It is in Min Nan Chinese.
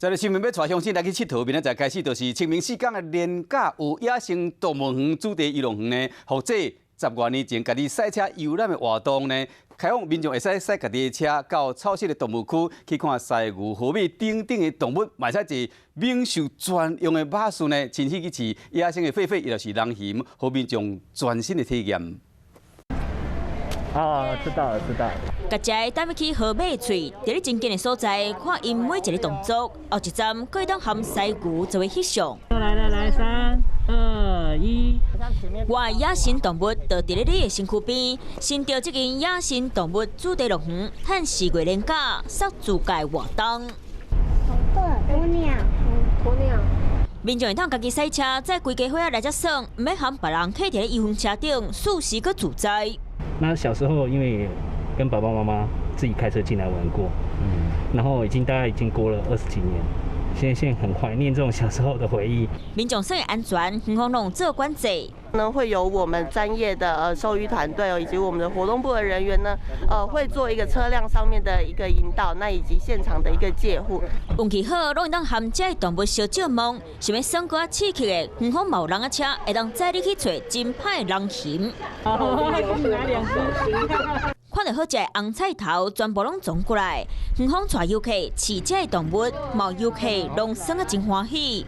這个新聞欲帶鄉親來去𨑨迌，明仔載開始就是清明4天的連假，有野生動物園主題遊樂園呢，或者10外年前家己賽車遊覽的活動呢，開放民眾會使駛家己的車到草輒的動物區去看犀牛、河馬等等的動物，嘛會使坐猛獸專用的馬術呢，親身去試野生的狒狒，抑就是人熊，予民眾全新的體驗。哦，知道了，知道了。共一個帶去河馬喙，佇咧真近的所在看𪜶每一個動作，後一站閣會當和犀牛做伙翕相。來來來，三二一。我的野生動物就佇咧你的身軀邊，新竹這間野生動物主題樂園，趁4月連假，煞自介活動。鴕鳥，鴕鳥。民眾會當家己駛車，載規家伙仔來遮耍，毋免和別人客佇咧遊園車頂，舒適閣自在。那小時候因為跟爸爸媽媽自己開車進來玩過，然後已經大概已經過了20幾年，現在很懷念這種小時候的回憶。民眾耍安全，園方攏做管制。呢，會有我們專業的獸醫團隊哦，以及我們的活動部的人員呢，會做一個車輛上面的一個引導，那以及現場的一個戒護。運氣好，攏會當和這個動物相借摸，想欲耍閣較刺激的，園方嘛有人仔車會當載你去揣真歹人熊。看著好食的紅菜頭，全部攏傱過來。園方帶遊客試這個動物，嘛有遊客攏耍得真歡喜。